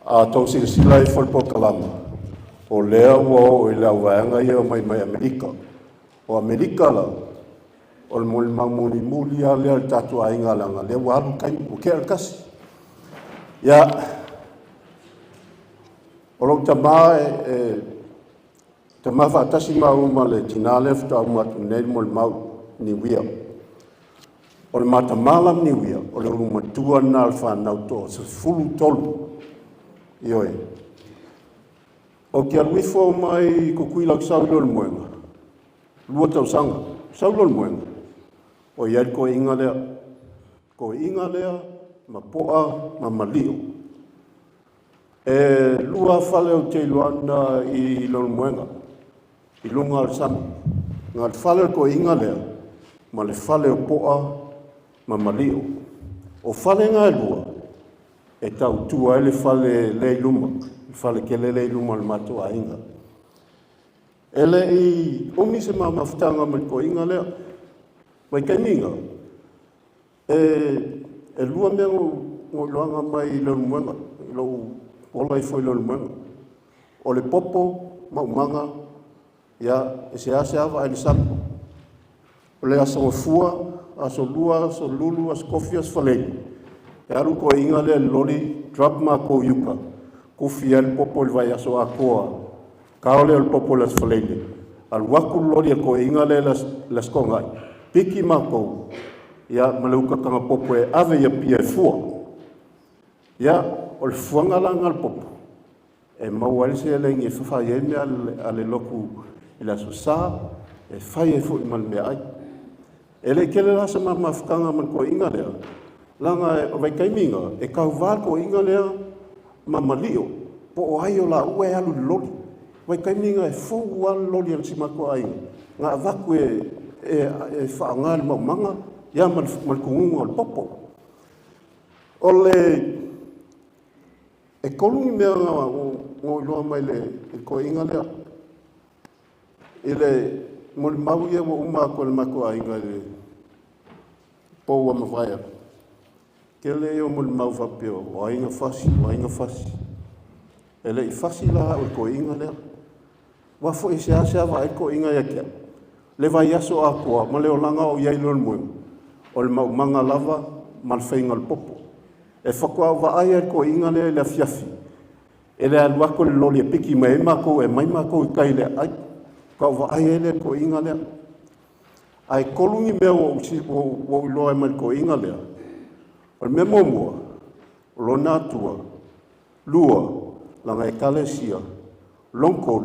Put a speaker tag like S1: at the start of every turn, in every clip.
S1: A tou silasila ifo i le polokalama, o lea ua oo i le au vaega ia e omai mai Amerika. O Amerika la, o le molimau mulimuli lava lea o le tatou aiga leaga o lea ua alu le taimi, ua tea le 1. Ia, o lou tama e tama faatasi maua ma le tina lea faatoa uma atu nei le molimau, Niuia. O le ma tama la ma Niuia, o le ulumatua lena o le fanau 13. Ioe. Ou te alu ifo mai Tutuila ou te sau i Leulumoega, 2 tausaga, sau i Leulumoega, o i ai le toeaina lea. Toeaina lea ma Po'a ma Malio. E 2 fale ou te iloa i Leulumoega i luga o le sami. Na o le fale o le toeaina lea ma le fale o Po'a ma Malio. O fale na e 2 e tautua ai le fale lea i luma, le fale tele lea i luma o le matou aiga. E le i umi se ma mafutaga ma le toeaina lea. Vaitaimi na, e 2 mea na ou iloaga mai Leulumoega, i lou ola ifo i Leulumoega. O le popo maumaga, ia, e seasea vaai i le sami. O le Aso Gafua, Aso Lua, Aso Lulu, Aso Tofi, Aso Faraile, e alu le toeaina lea i le loli drop matou i uta, tufi ai le popo i le vaiaso atoa, tao lea o le popo i le Aso Faraile, alu atu le loli a le toeaina lea i le Aso Toonai, piki matou, ia, ma le uta taga popo e ave i Apia e fua. Ia, o le fuaga la lena o le popo, e maua ai le seleni e fai ai mea a le lotu i le Aso Sa, e fai ai foi ma le meaai. E le i tele la se ma mafutaga ma le toeaina lea, leaga o vaitaimi na, e tauva le toeaina lea ma Malio, po o ai o laua e alu i le loli. O vaitaimi na e fou lava le loli a si o matou aiga, na avatu e faaaoga i le maumaga ma le tunuga o le popo. O le e 3 ni mea na ou iloa mai le toeaina lea. I le molimau ia ua uma atu e le matou aiga i le pou ua mavae atu, tele ia o molimau faapea o ai na fasi, o ai na fasi. E le i fasi la au e le toeaina lea. Aua foi e seasea vaai le toeaina ia te au, le vaiaso atoa ma le olaga o i ai i Leulumoega, o le maumaga lava ma le faiga o le popo. E faatoa ou vaai lava i le toeaina lea i le afiafi, e le alu atu le loli e piki mai ai matou e aumai matou i tai i le aai. Faatoa ou vaai ai lea i le toeaina lea. Ae 3 ni mea ua ou iloa ai mai le toeaina lea. O le mea muamua, o lona atua. 2, lana ekalesia. Lona 3,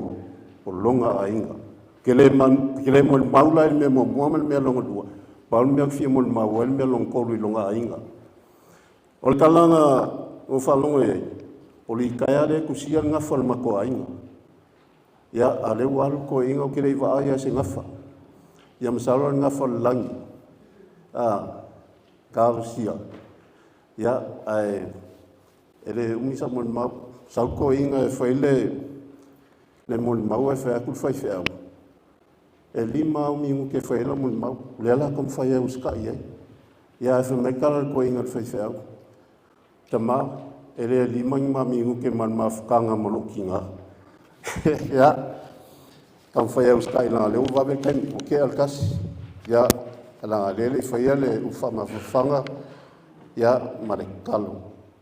S1: o lona aiga. Ou te le molimau la i le mea muamua ma le mea lona lua, pau le mea ou te fia molimau ai le mea lona 3 i lona aiga. O le tala na ou faalogo i ai, o Litaea lea e tusia le gafa o le matou aiga. Ia, a o lea ua alu le toeaina ou te le i vaai lava i se gafa. Ia masalo o le gafa o le lagi. Talosia. Ia, ae e le umi sau molimau. Sau le toeaina e fai le molimau ae fai atu le faifeau, e 5 au minute e fai ai lau molimau, o lea o le a taumafai e usitai i ai. Ia ae fai mai le tala a le toeaina i le faifeau, tama, e le 5 ni ma minute ma le mafutaga ma lou tina. Ia, taumafai e usitai leaga o lea ua vave le taimi, ua tea le 1. Ia, leaga o lea e le i faia le upu faamafafaga, ia, ma le tatalo.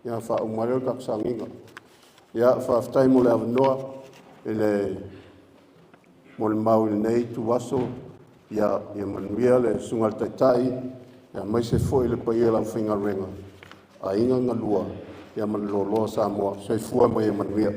S1: Ia ona faauma ai lea o le tatou sauniga. Ia, faafetai mo le avanoa i le molimau i lenei ituaso. Ia manuia le susuga i le Taitai, aemaise foi le paia o le aufaigaluega, aiga na lua, ia ma le loaloa o Samoa. Soifua ma ia manuia.